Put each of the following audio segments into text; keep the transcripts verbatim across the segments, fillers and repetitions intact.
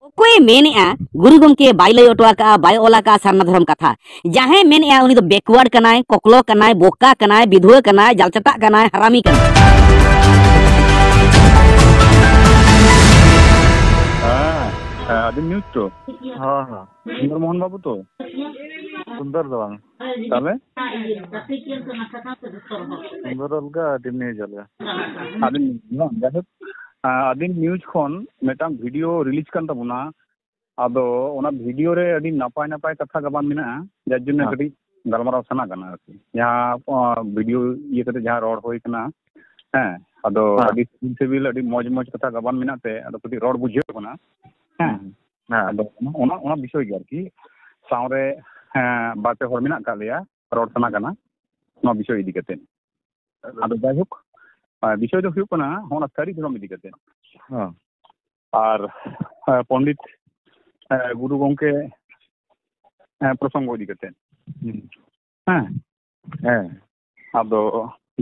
ᱚᱠᱚᱭᱮ ᱢᱮᱱᱮᱜᱼᱟ ᱜᱩᱨᱩ ᱜᱚᱢᱠᱮ ᱵᱟᱭ ᱞᱟᱹᱭ ᱦᱚᱴᱚ ᱟᱠᱟᱫᱼᱟ, ᱵᱟᱭ ᱚᱞ ᱟᱠᱟᱫᱼᱟ ᱥᱟᱨᱱᱟ ᱫᱷᱚᱨᱚᱢ ᱠᱟᱛᱷᱟ? ᱡᱟᱦᱟᱸᱭ ᱢᱮᱱᱮᱜᱼᱟ ᱩᱱᱤ ᱫᱚ ᱵᱮᱠᱣᱟᱨᱰ ᱠᱟᱱᱟᱭ, ᱠᱚᱠᱞᱚ ᱠᱟᱱᱟᱭ, ᱵᱚᱠᱟ ᱠᱟᱱᱟᱭ, ᱵᱤᱫᱷᱩᱣᱟᱹ ᱠᱟᱱᱟᱭ, ᱡᱟᱞᱪᱟᱴᱟᱜ ᱠᱟᱱᱟᱭ, ᱦᱟᱨᱟᱢᱤ ᱠᱟᱱᱟᱭ᱾ ᱦᱮᱸ, ᱦᱮᱸ, ᱟᱹᱵᱤᱱ ᱱᱤᱭᱩᱡᱽ ᱛᱚ? ᱦᱮᱸ, ᱦᱮᱸ᱾ ᱥᱩᱱᱫᱚᱨ ᱢᱳᱦᱚᱱ ᱵᱟᱵᱩ ᱛᱚ? ᱥᱩᱱᱫᱚᱨ ᱫᱚ ᱵᱟᱝ᱾ ᱛᱟᱦᱞᱮ? ᱥᱩᱱᱫᱚᱨ ᱚᱞᱜᱟ, ᱟᱹᱫᱤᱢ ᱱᱤᱭᱩᱡᱽ ᱚᱞᱜᱟ᱾ ᱟᱹᱫᱤᱢ ᱱᱤᱭᱩᱡᱽ ᱵᱟᱝ, ᱡᱟᱭᱦᱳᱠ, ᱟᱸ, ᱟᱹᱫᱤᱢ ᱱᱤᱭᱩᱡᱽ ᱠᱷᱚᱱ ᱢᱤᱫᱴᱟᱝ ᱵᱷᱤᱰᱤᱭᱳ ᱨᱤᱞᱤᱡᱽ ᱠᱟᱱ ᱛᱟᱵᱚᱱᱟ᱾ ᱟᱫᱚ ᱚᱱᱟ ᱵᱷᱤᱰᱤᱭᱳ ᱨᱮ ᱟᱹᱰᱤ ᱱᱟᱯᱟᱭ ᱱᱟᱯᱟᱭ ᱠᱟᱛᱷᱟ ᱜᱟᱵᱟᱱ ᱢᱮᱱᱟᱜᱼᱟ, ᱡᱟᱨ ᱡᱚᱱᱱᱚ ᱦᱮᱸ᱾ ᱠᱟᱹᱴᱤᱡ ᱜᱟᱞᱢᱟᱨᱟᱣ ᱥᱟᱱᱟ ᱠᱟᱱᱟ ᱟᱨᱠᱤ᱾ ᱡᱟᱦᱟᱸ, ᱟᱸ, ᱵᱷᱤᱰᱤᱭᱳ ᱤᱭᱟᱹ ᱠᱟᱛᱮ ᱡᱟᱦᱟᱸ ᱨᱚᱲ ᱦᱩᱭ ᱠᱟᱱᱟ, ᱦᱮᱸ, ᱟᱫᱚ ᱦᱮᱸ᱾ ᱟᱹᱰᱤ ᱥᱤᱵᱤᱞ ᱥᱤᱵᱤᱞ, ᱟᱹᱰᱤ ᱢᱚᱡᱽ ᱢᱚᱡᱽ ᱠᱟᱛᱷᱟ ᱜᱟᱵᱟᱱ ᱢᱮᱱᱟᱜ ᱛᱮ ᱟᱫᱚ ᱠᱟᱹᱴᱤᱡ ᱨᱚᱲ ᱵᱩᱡᱷᱟᱹᱣ ᱠᱟᱱᱟ᱾ ᱦᱮᱸ᱾ ᱦᱮᱸ᱾ ᱟᱫᱚ ᱚᱱᱟ, ᱚᱱᱟ, ᱚᱱᱟ ᱵᱤᱥᱚᱭ ᱜᱮ ᱟᱨᱠᱤ᱾ ᱥᱟᱶᱨᱮ, ᱦᱮᱸ, ᱵᱟᱨ ᱯᱮ ᱦᱚᱲ ᱢᱮᱱᱟᱜ ᱟᱠᱟᱫ ᱞᱮᱭᱟ, ᱨᱚᱲ ᱥᱟᱱᱟ ᱠᱟᱱᱟ ᱱᱚᱣᱟ ᱵᱤᱥᱚᱭ ᱤᱫᱤ ᱠᱟᱛᱮ᱾ ᱟᱫᱚ ᱡᱟᱭᱦᱳᱠ, ᱟᱨ ᱵᱤᱥᱚᱭ ᱫᱚ ᱦᱩᱭᱩᱜ ᱠᱟᱱᱟ ᱦᱚᱸᱜᱼᱚ ᱱᱟ ᱥᱟᱹᱨᱤ ᱫᱷᱚᱨᱚᱢ ᱤᱫᱤ ᱠᱟᱛᱮ᱾ ᱦᱮᱸ᱾ ᱟᱨ, ᱟᱨ ᱯᱚᱱᱰᱤᱛ, ᱟᱨ ᱜᱩᱨᱩ ᱜᱚᱢᱠᱮ, ᱟᱨ ᱯᱨᱚᱥᱚᱝᱜᱚ ᱤᱫᱤ ᱠᱟᱛᱮ᱾ ᱦᱩᱸ᱾ ᱦᱮᱸ᱾ ᱦᱮᱸ᱾ ᱟᱫᱚ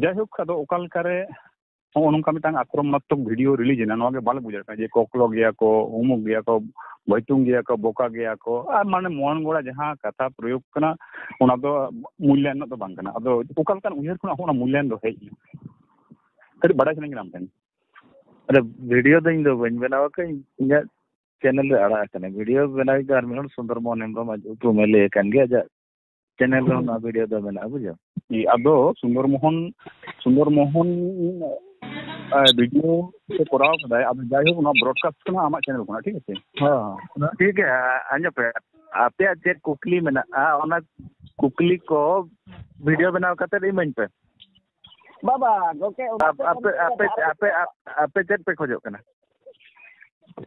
ᱡᱟᱭᱦᱳᱠ, ᱟᱫᱚ ᱚᱠᱟ ᱞᱮᱠᱟᱨᱮ ᱦᱚᱸᱜᱼᱚ ᱱᱚᱝᱠᱟ ᱢᱤᱫᱴᱟᱝ ᱟᱠᱨᱚᱢᱚᱱᱟᱛᱢᱚᱠ ᱵᱷᱤᱰᱤᱭᱳ ᱨᱤᱞᱤᱡᱽ ᱮᱱᱟ, ᱱᱚᱣᱟ ᱜᱮ ᱵᱟᱞᱮ ᱵᱩᱡᱽ ᱫᱟᱲᱮᱭᱟᱜ ᱠᱟᱱᱟ ᱡᱮ ᱠᱚᱠᱞᱚ ᱜᱮᱭᱟ ᱠᱚ, ᱩᱢᱩᱠ ᱜᱮᱭᱟ ᱠᱚ, ᱵᱷᱚᱭᱛᱩᱝ ᱜᱮᱭᱟ ᱠᱚ, ᱵᱚᱠᱟ ᱜᱮᱭᱟ ᱠᱚ, ᱟᱨ ᱢᱟᱱᱮ ᱢᱚᱱ ᱜᱚᱲᱟ ᱡᱟᱦᱟᱸ ᱠᱟᱛᱷᱟ ᱯᱨᱚᱭᱳᱜᱽ ᱠᱟᱱᱟ, ᱚᱱᱟ ᱫᱚ ᱢᱩᱞᱞᱟᱭᱚᱱ ᱨᱮᱱᱟᱜ ᱫᱚ ᱵᱟᱝ ᱠᱟᱱᱟ᱾ ᱟᱫᱚ ᱚᱠᱟ ᱞᱮᱠᱟᱱ ᱩᱭᱦᱟᱹᱨ ᱠᱷᱚᱱᱟᱜ ᱦᱚᱸ ᱚᱱᱟ ᱢᱩᱞᱞᱟᱭᱚᱱ ᱫᱚ ᱦᱮᱡ ᱮᱱᱟ? ᱠᱟᱹᱴᱤᱡ ᱵᱟᱰᱟᱭ ᱥᱟᱱᱟᱧ ᱠᱟᱱᱟ ᱟᱢ ᱴᱷᱮᱱ᱾ ᱟᱨᱮ, ᱵᱷᱤᱰᱤᱭᱳ ᱫᱚ ᱤᱧ ᱫᱚ ᱵᱟᱹᱧ ᱵᱮᱱᱟᱣ ᱟᱠᱟᱫ, ᱤᱧᱟᱹᱜ ᱪᱮᱱᱮᱞ ᱨᱮ ᱟᱲᱟᱜ ᱟᱠᱟᱱᱟ᱾ ᱵᱷᱤᱰᱤᱭᱳ ᱵᱮᱱᱟᱣᱤᱡ ᱫᱚ ᱟᱨ ᱢᱤᱫ ᱦᱚᱲ ᱥᱩᱱᱫᱚᱨ ᱢᱳᱦᱚᱱ ᱦᱮᱢᱵᱨᱚᱢ, ᱟᱡ ᱩᱯᱨᱩᱢᱮ ᱞᱟᱹᱭ ᱟᱠᱟᱱ ᱜᱮᱭᱟ, ᱟᱡᱟᱜ ᱪᱮᱱᱮᱞ ᱨᱮᱦᱚᱸ ᱱᱚᱣᱟ ᱵᱷᱤᱰᱤᱭᱳ ᱫᱚ ᱢᱮᱱᱟᱜᱼᱟ, ᱵᱩᱡᱷᱟᱹᱣ? ᱤ, ᱟᱫᱚ ᱥᱩᱱᱫᱚᱨ ᱢᱳᱦᱚᱱ, ᱥᱩᱱᱫᱚᱨ ᱢᱳᱦᱚᱱ, ᱮ, ᱵᱷᱤᱰᱤᱭᱳ ᱥᱮ ᱠᱚᱨᱟᱣ ᱠᱟᱫᱟᱭ, ᱟᱫᱚ ᱡᱟᱭᱦᱳᱠ, ᱱᱚᱣᱟ ᱵᱨᱚᱰᱠᱟᱥᱴ ᱠᱟᱱᱟ ᱟᱢᱟᱜ ᱪᱮᱱᱮᱞ ᱠᱷᱚᱱᱟᱜ, ᱴᱷᱤᱠ ᱟᱪᱷᱮ? ᱦᱮᱸ, ᱦᱮᱸ᱾ ᱴᱷᱤᱠ ᱜᱮᱭᱟ, ᱟᱸᱡᱚᱢ ᱯᱮ, ᱟᱯᱮᱭᱟᱜ ᱪᱮᱫ ᱠᱩᱠᱞᱤ ᱢᱮᱱᱟᱜᱼᱟ, ᱚᱱᱟ ᱠᱩᱠᱞᱤ ᱠᱚ ᱵᱷᱤᱰᱤᱭᱳ ᱵᱮᱱᱟᱣ ᱠᱟᱛᱮ ᱤᱢᱟᱹᱧ ᱯᱮ᱾ ᱵᱟᱵᱟ, ᱜᱚᱝᱠᱮ, ᱚᱱᱟ ᱟᱯ-, ᱟᱯᱮ, ᱟᱯᱮ, ᱟᱯᱮ, ᱟᱯ-, ᱟᱯᱮ ᱪᱮᱫ ᱯᱮ ᱠᱷᱚᱡᱚᱜ ᱠᱟᱱᱟ?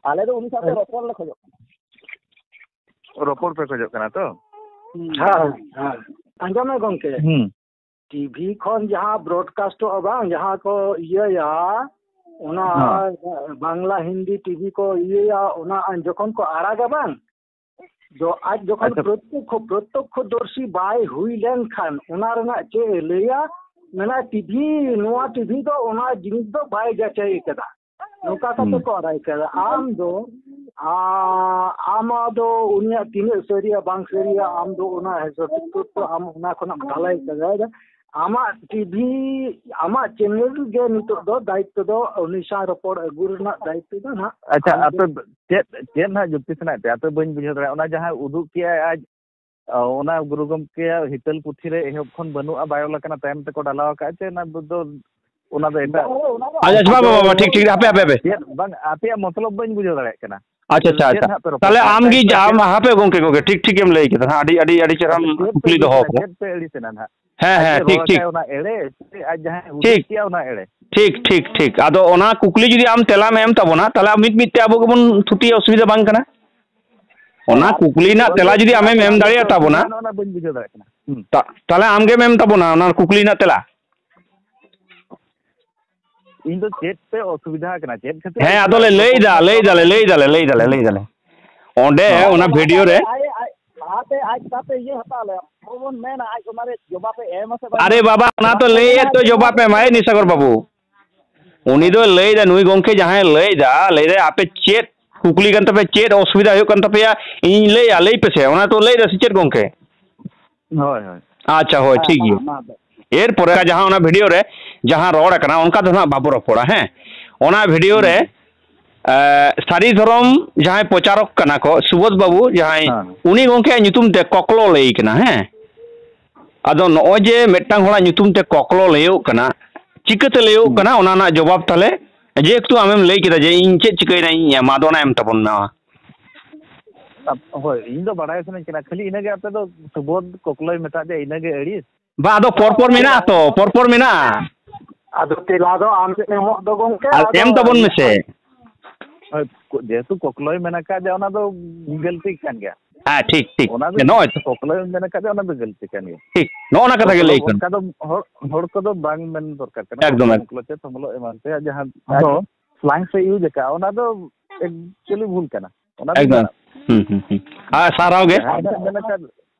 ᱟᱞᱮ ᱫᱚ ᱩᱱᱤ ᱥᱟᱶᱛᱮ ᱨᱚᱯᱚᱲ ᱞᱮ ᱠᱷᱚᱡᱚᱜ ᱠᱟᱱᱟ᱾ ᱨᱚᱯᱚᱲ ᱯᱮ ᱠᱷᱚᱡᱚᱜ ᱠᱟᱱᱟ ᱛᱚ? ᱦᱩᱸ᱾ ᱦᱮᱸ, ᱦᱮᱸ᱾ ᱟᱸᱡᱚᱢ ᱢᱮ ᱜᱚᱝᱠᱮ᱾ ᱦᱩᱸ᱾ ᱴᱤᱵᱷᱤ ᱠᱷᱚᱱ ᱡᱟᱦᱟᱸ ᱵᱨᱚᱰᱠᱟᱥᱴᱚᱜᱼᱟ ᱵᱟᱝ, ᱡᱟᱦᱟᱸ ᱠᱚ ᱤᱭᱟᱹᱭᱟ, ᱚᱱᱟ ᱦᱮᱸ᱾ ᱵᱟᱝᱞᱟ ᱦᱤᱱᱫᱤ ᱴᱤᱵᱷᱤ ᱠᱚ ᱤᱭᱟᱹᱭᱟ, ᱚᱱᱟ ᱡᱚᱠᱷᱚᱱ ᱠᱚ ᱟᱲᱟᱜᱟ ᱵᱟᱝ, ᱡᱚ-, ᱟᱡ ᱡᱚᱠᱷᱚᱱ ᱟᱪᱪᱷᱟ᱾ ᱯᱨᱚᱛᱛᱚᱠᱠᱷᱚ, ᱯᱨᱚᱛᱛᱚᱠᱠᱷᱚᱫᱚᱨᱥᱤ ᱵᱟᱭ ᱦᱩᱭ ᱞᱮᱱᱠᱷᱟᱱ ᱚᱱᱟ ᱨᱮᱱᱟᱜ ᱪᱮᱫ ᱮ ᱞᱟᱹᱭᱟ? ᱢᱮᱱᱟ ᱴᱤᱵᱷᱤ, ᱱᱚᱣᱟ ᱴᱤᱵᱷᱤ ᱫᱚ ᱚᱱᱟ ᱡᱤᱱᱤᱥ ᱫᱚ ᱵᱟᱭ ᱡᱟᱪᱟᱭ ᱠᱟᱫᱟ᱾ ᱱᱚᱝᱠᱟ ᱠᱟᱛᱮ ᱦᱩᱸ᱾ ᱠᱚ ᱟᱲᱟᱭ ᱠᱟᱫᱟ᱾ ᱟᱢ ᱫᱚ ᱟᱢ ᱫᱚ ᱩᱱᱤᱭᱟᱜ ᱛᱤᱱᱟᱹᱜ ᱥᱟᱹᱨᱤᱭᱟ ᱵᱟᱝ ᱥᱟᱹᱨᱤᱭᱟ, ᱟᱢ ᱫᱚ ᱚᱱᱟ ᱦᱤᱥᱟᱹᱵ ᱛᱮ ᱛᱚ ᱟᱢ ᱚᱱᱟ ᱠᱷᱚᱱᱟᱜ ᱵᱷᱟᱞᱟᱭ ᱠᱟᱫᱟ᱾ ᱟᱢᱟᱜ ᱴᱤᱵᱷᱤ, ᱟᱢᱟᱜ ᱪᱮᱱᱮᱞ ᱜᱮ ᱱᱤᱛᱚᱜ ᱫᱚ ᱫᱟᱭᱤᱛᱛᱚ ᱫᱚ ᱩᱱᱤ ᱥᱟᱶ ᱨᱚᱯᱚᱲ ᱟᱹᱜᱩ ᱨᱮᱱᱟᱜ ᱫᱟᱭᱤᱛᱛᱚ ᱫᱚ ᱱᱟᱦᱟᱜ ᱟᱪᱪᱷᱟ, ᱟᱢ ᱟᱯᱮ ᱜᱮ᱾ ᱪᱮᱫ, ᱪᱮᱫ ᱱᱟᱦᱟᱜ ᱡᱩᱠᱛᱤ ᱥᱟᱱᱟᱭᱮᱫ ᱯᱮᱭᱟ? ᱟᱯᱮ ᱵᱟᱹᱧ ᱵᱩᱡᱷᱟᱹᱣ ᱫᱟᱲᱮᱭᱟᱜᱼᱟ᱾ ᱚᱱᱟ ᱡᱟᱦᱟᱸ ᱩᱫᱩᱜ ᱠᱮᱜᱼᱟᱭ ᱟᱡ, ᱚᱱᱟ ᱜᱩᱨᱩ ᱜᱚᱢᱠᱮᱭᱟᱜ ᱦᱤᱛᱟᱹᱞ ᱯᱩᱛᱷᱤ ᱨᱮ ᱮᱦᱚᱵ ᱠᱷᱚᱱ ᱵᱟᱹᱱᱩᱜᱼᱟ, ᱵᱟᱭ ᱚᱞ ᱟᱠᱟᱱᱟ, ᱛᱟᱭᱚᱢ ᱛᱮᱠᱚ ᱰᱟᱞᱟᱣ ᱟᱠᱟᱫᱼᱟ, ᱪᱮ ᱚᱱᱟ ᱫᱚ, ᱚᱱᱟ ᱫᱚ ᱮᱴᱟᱜ? ᱟᱪᱪᱷᱟ, ᱟᱪᱪᱷᱟ, ᱵᱟᱝ, ᱵᱟᱝ, ᱵᱟᱝ, ᱴᱷᱤᱠ, ᱴᱷᱤᱠ, ᱦᱟᱯᱮ, ᱦᱟᱯᱮ, ᱦᱟᱯᱮ᱾ ᱪᱮᱫ ᱵᱟᱝ, ᱟᱯᱮᱭᱟᱜ ᱢᱚᱛᱞᱚᱵ ᱵᱟᱹᱧ ᱵᱩᱡᱷᱟᱹᱣ ᱫᱟᱲᱮᱭᱟᱜ ᱠᱟᱱᱟ᱾ ᱟᱪᱪᱷᱟ, ᱟᱪᱪᱷᱟ, ᱪᱮᱫ ᱟᱪᱪᱷᱟ᱾ ᱦᱟᱸᱜ ᱯᱮ ᱨᱚᱯᱚᱲ ᱛᱟᱦᱞᱮ ᱠᱟᱱᱟ? ᱟᱢ ᱜᱮ ᱪᱮᱫ ᱡᱟ-, ᱯᱮ ᱟᱢ, ᱦᱟᱯᱮ ᱜᱚᱢᱠᱮ, ᱜᱚᱢᱠᱮ, ᱴᱷᱤᱠ, ᱴᱷᱤᱠ ᱮᱢ ᱞᱟᱹᱭ ᱠᱮᱫᱟ ᱦᱟᱸᱜ, ᱟᱹᱰᱤ, ᱟᱹᱰᱤ, ᱟᱹᱰᱤ ᱪᱮᱦᱨᱟᱢ ᱟᱪᱪᱷᱟ, ᱪᱮᱫ ᱠᱩᱠᱞᱤ ᱯᱮ ᱫᱚᱦᱚ ᱟᱹᱲᱤᱥ ᱠᱟᱫᱟ, ᱠᱟᱱᱟ? ᱪᱮᱫ ᱯᱮ ᱟᱹᱲᱤᱥ ᱮᱱᱟ ᱱᱟᱦᱟᱜ? ᱦᱮᱸ, ᱟᱡ ᱦᱮᱸ, ᱡᱮ ᱨᱚᱲ ᱴᱷᱤᱠ, ᱴᱷᱤᱠ᱾ ᱟᱠᱟᱫ ᱚᱱᱟ ᱮᱲᱮ, ᱥᱮ ᱟᱡ ᱡᱟᱦᱟᱸᱭ ᱦᱩᱫᱤᱥ ᱴᱷᱤᱠ᱾ ᱠᱮᱜᱼᱟ ᱚᱱᱟ ᱮᱲᱮ? ᱴᱷᱤᱠ, ᱴᱷᱤᱠ, ᱴᱷᱤᱠ᱾ ᱟᱫᱚ ᱚᱱᱟ ᱠᱩᱠᱞᱤ ᱡᱩᱫᱤ ᱟᱢ ᱛᱮᱞᱟᱢ ᱮᱢ ᱛᱟᱵᱚᱱᱟ, ᱛᱟᱦᱞᱮ ᱢᱤᱫ ᱢᱤᱫ ᱛᱮ ᱟᱵᱚ ᱜᱮᱵᱚᱱ ᱛᱷᱩᱛᱤᱭᱟ, ᱚᱥᱩᱵᱤᱫᱷᱟ ᱵᱟᱝ ᱠᱟᱱᱟ᱾ ᱚᱱᱟ ᱦᱮᱸ, ᱠᱩᱠᱞᱤ ᱨᱮᱱᱟᱜ ᱚᱱᱟ ᱛᱮᱞᱟ ᱫᱚ ᱡᱩᱫᱤ ᱟᱢᱮᱢ ᱟᱯᱮ ᱮᱢ ᱟᱯᱮ ᱫᱟᱲᱮᱭᱟ ᱛᱟᱵᱚᱱᱟ, ᱚᱥᱩᱵᱤᱫᱷᱟ ᱚᱱᱟ ᱵᱟᱹᱧ ᱵᱩᱡᱷᱟᱹᱣ ᱫᱟᱲᱮᱭᱟᱜ ᱠᱟᱱᱟ᱾ ᱦᱩᱸ᱾ ᱛᱟ-, ᱛᱟᱦᱞᱮ ᱟᱢ ᱜᱮᱢ ᱮᱢ ᱛᱟᱵᱚᱱᱟ ᱚᱱᱟ ᱠᱩᱠᱞᱤ ᱨᱮᱱᱟᱜ ᱛᱮᱞᱟ᱾ ᱤᱧ ᱫᱚ ᱪᱮᱫ ᱯᱮ ᱚᱥᱩᱵᱤᱫᱷᱟ ᱠᱟᱱᱟ, ᱪᱮᱫ ᱠᱷᱟᱹᱛᱤᱨ ᱦᱮᱸ, ᱟᱫᱚ ᱚᱥᱩᱵᱤᱫᱷᱟ ᱞᱮ ᱦᱩᱭᱩᱜ ᱞᱟᱹᱭ ᱠᱟᱱᱟ? ᱫᱟ, ᱞᱟᱹᱭ ᱫᱟᱞᱮ, ᱞᱟᱹᱭ ᱫᱟᱞᱮ, ᱞᱟᱹᱭ ᱫᱟᱞᱮ, ᱞᱟᱹᱭ ᱫᱟᱞᱮ᱾ ᱚᱸᱰᱮ ᱦᱚᱸ᱾ ᱚᱱᱟ ᱵᱷᱤᱰᱤᱭᱳ ᱨᱮ ᱟᱡ, ᱟᱡ, ᱞᱟᱦᱟᱛᱮ ᱟᱡ ᱥᱟᱶᱛᱮ ᱤᱭᱟᱹ ᱦᱟᱛᱟᱣ ᱞᱮ, ᱟᱵᱚ ᱵᱚᱱ ᱢᱮᱱᱟ, ᱟᱡ ᱚᱱᱟ ᱨᱮ ᱡᱚᱵᱟᱵ ᱮ ᱮᱢᱟ ᱥᱮ ᱵᱟᱝ? ᱟᱨᱮ ᱵᱟᱵᱟ, ᱚᱱᱟ ᱛᱚ ᱵᱟᱝ ᱞᱟᱹᱭ ᱮᱫ ᱮᱢᱟ, ᱛᱚ ᱡᱚᱵᱟᱵ ᱡᱚᱵᱟᱵ ᱮ ᱮᱢᱟᱭ, ᱱᱤᱥᱟᱜᱚᱨ ᱵᱟᱹᱵᱩ᱾ ᱩᱱᱤ ᱫᱚᱭ ᱞᱟᱹᱭ ᱮᱫᱟ, ᱱᱩᱭ ᱜᱚᱢᱠᱮ ᱡᱟᱦᱟᱸᱭ ᱞᱟᱹᱭ ᱮᱫᱟ, ᱞᱟᱹᱭ ᱮᱫᱟᱭ, "ᱟᱯᱮ ᱪᱮᱫ ᱠᱩᱠᱞᱤ ᱠᱟᱱ ᱛᱟᱯᱮᱭᱟ, ᱪᱮᱫ ᱚᱥᱩᱵᱤᱫᱷᱟ ᱦᱩᱭᱩᱜ ᱠᱟᱱ ᱛᱟᱯᱮᱭᱟ, ᱤᱧ ᱞᱟᱹᱭᱟ, ᱞᱟᱹᱭ ᱯᱮᱥᱮ", ᱚᱱᱟ ᱛᱚ ᱞᱟᱹᱭ ᱮᱫᱟ ᱥᱮ ᱪᱮᱫ ᱜᱚᱢᱠᱮ? ᱦᱳᱭ, ᱦᱳᱭ᱾ ᱟᱪᱪᱷᱟ, ᱦᱳᱭ, ᱦᱮᱸ, ᱴᱷᱤᱠ ᱢᱟ, ᱜᱮᱭᱟ᱾ ᱢᱟ, ᱢᱟ᱾ ᱮᱨᱯᱚᱨᱮ ᱡᱟᱦᱟᱸ ᱚᱱᱟ ᱵᱷᱤᱰᱤᱭᱳ ᱨᱮ ᱡᱟᱦᱟᱸ ᱨᱚᱲ ᱟᱠᱟᱱᱟ, ᱚᱱᱠᱟ ᱫᱚ ᱱᱟᱦᱟᱜ ᱵᱟᱵᱚ ᱨᱚᱯᱚᱲᱟ, ᱦᱮᱸ? ᱚᱱᱟ ᱵᱷᱤᱰᱤᱭᱳ ᱨᱮ, ᱦᱩᱸ᱾ ᱮ, ᱥᱟᱹᱨᱤ ᱫᱷᱚᱨᱚᱢ ᱡᱟᱦᱟᱸᱭ ᱯᱨᱚᱪᱟᱨᱚᱠ ᱠᱟᱱᱟ ᱠᱚ, ᱥᱩᱵᱳᱫᱷ ᱵᱟᱹᱵᱩ ᱡᱟᱦᱟᱸᱭ, ᱦᱮᱸ᱾ ᱩᱱᱤ ᱜᱚᱢᱠᱮᱭᱟᱜ ᱧᱩᱛᱩᱢ ᱛᱮ ᱠᱚᱠᱞᱚ ᱞᱟᱹᱭ ᱠᱟᱱᱟ, ᱦᱮᱸ? ᱟᱫᱚ ᱱᱚᱜᱼᱚᱭ ᱡᱮ ᱢᱤᱫᱴᱟᱝ ᱦᱚᱲᱟᱜ ᱧᱩᱛᱩᱢ ᱛᱮ ᱠᱚᱠᱞᱚ ᱞᱟᱹᱭᱚᱜ ᱠᱟᱱᱟ, ᱪᱤᱠᱟᱹᱛᱮ ᱞᱟᱹᱭᱚᱜ ᱦᱩᱸ᱾ ᱠᱟᱱᱟ, ᱚᱱᱟ ᱨᱮᱱᱟᱜ ᱡᱚᱵᱟᱵ ᱛᱟᱦᱞᱮ, ᱡᱮᱦᱮᱛᱩ ᱟᱢᱮᱢ ᱞᱟᱹᱭ ᱠᱮᱫᱟ ᱡᱮ ᱤᱧ ᱪᱮᱫ ᱪᱤᱠᱟᱹᱭᱮᱱᱟ, ᱤᱧ ᱮᱢᱟ, ᱟᱫᱚ ᱚᱱᱟ ᱮᱢ ᱛᱟᱵᱚᱱ ᱢᱮ᱾ ᱟᱯ-, ᱦᱳᱭ, ᱤᱧ ᱫᱚ ᱵᱟᱲᱟᱭ ᱥᱟᱱᱟᱧ ᱠᱟᱱᱟ, ᱠᱷᱟᱹᱞᱤ ᱤᱱᱟᱹᱜᱮ, ᱟᱯᱮ ᱫᱚ ᱥᱩᱵᱳᱫᱷ ᱠᱚᱠᱞᱚᱭ ᱢᱮᱛᱟᱫ ᱡᱮ ᱤᱱᱟᱹᱜᱮ ᱟᱹᱲᱤᱥ? ᱵᱟ, ᱟᱫᱚ ᱯᱚᱨ ᱯᱚᱨ ᱢᱮᱱᱟᱜᱼᱟ ᱛᱚ, ᱯᱚᱨ ᱯᱚᱨ ᱢᱮᱱᱟᱜᱼᱟ᱾ ᱟᱫᱚ ᱛᱮᱞᱟ ᱫᱚ ᱟᱢ ᱜᱮ ᱮᱢᱚᱜ ᱫᱚ ᱜᱚᱢᱠᱮ, ᱟᱨ ᱟᱫᱚ ᱮᱢ ᱛᱟᱵᱚᱱ ᱢᱮᱥᱮ᱾ ᱦᱳᱭ, ᱠᱚ-, ᱡᱮᱦᱮᱛᱩ ᱠᱚᱠᱞᱚᱭ ᱢᱮᱱ ᱟᱠᱟᱫ, ᱡᱮ ᱚᱱᱟ ᱫᱚ ᱜᱟᱹᱞᱛᱤ ᱠᱟᱱ ᱜᱮᱭᱟ᱾ ᱦᱮᱸ, ᱴᱷᱤᱠ, ᱴᱷᱤᱠ᱾ ᱚᱱᱟ ᱫᱚ ᱱᱚᱜᱼᱚᱭ ᱛᱚ᱾ ᱠᱚᱠᱞᱚᱭ ᱢᱮᱱ ᱟᱠᱟᱫ, ᱡᱮ ᱚᱱᱟ ᱫᱚ ᱜᱟᱹᱞᱛᱤ ᱠᱟᱱ ᱜᱮᱭᱟ᱾ ᱴᱷᱤᱠ, ᱱᱚᱜᱼᱚ ᱱᱟ ᱠᱟᱛᱷᱟ ᱜᱮ ᱠᱚᱠᱞᱚ ᱞᱟᱹᱭ ᱠᱟᱱᱟ᱾ ᱚᱱᱠᱟ ᱫᱚ ᱦᱚᱲ, ᱦᱚᱲ ᱠᱚᱫᱚ ᱵᱟᱝ ᱢᱮᱱ ᱫᱚᱨᱠᱟᱨ ᱠᱟᱱᱟ᱾ ᱮᱠᱫᱚᱢ, ᱮᱠᱫᱚᱢ᱾ ᱠᱚᱠᱞᱚ ᱪᱮ ᱛᱚᱢᱞᱚ ᱮᱢᱟᱱ ᱛᱮᱭᱟᱜ ᱡᱟᱦᱟᱸ ᱦᱚᱸ᱾ ᱟᱡ slang ᱥᱮ use ᱟᱠᱟᱫ, ᱚᱱᱟ ᱫᱚ actually ᱵᱷᱩᱞ ᱠᱟᱱᱟ᱾ ᱚᱱᱟ ᱫᱚ ᱮᱠᱫᱚᱢ᱾ ᱵᱟᱝ᱾ ᱦᱩᱸ, ᱦᱩᱸ, ᱦᱩᱸ᱾ ᱟᱨ ᱥᱟᱨᱦᱟᱣ ᱜᱮ᱾ ᱡᱟᱦᱟᱸ ᱢᱮᱱ ᱟᱠᱟᱫ,